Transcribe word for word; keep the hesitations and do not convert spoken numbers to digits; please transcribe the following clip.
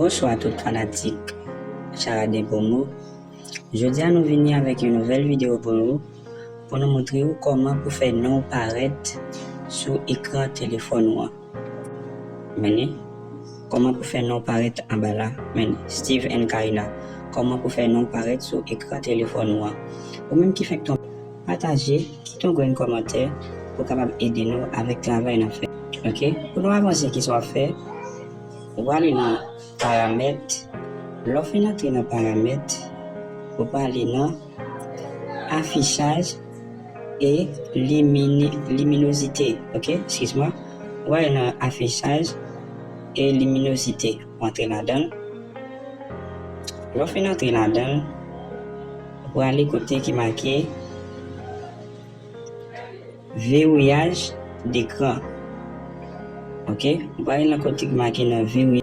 Bonswa tout fanatik Charade Promo. Jodi a nou vini avèk yon nouvèl videyo pou nou, pou nou montre w kòman pou fè non w parèt sou ekran telefòn ou an. Men li, kòman pou fè non w parèt anba la. Men li, Steve and Karina, kòman pou fè non w parèt sou ekran telefòn ou an. Ou menm ki fenk tonbe, pataje, kite yon grenn kòmantè pou kapab ede nou avèk travay n ap fè. Ok? Pou nou avanse, kisa w ap fè? Ou prale nan paramèt. Lè w fin antre nan paramèt, ou prale nan afichaj e limini-, liminozite. Ok? Eskiz mwen. Ou prale nan afichaj e liminozite. Ou antre ladan l. Lè w fin antre ladan l, ou prale kote ki make verrouillage d'écran. Ok? Ou prale nan kote ki make nan verrouillage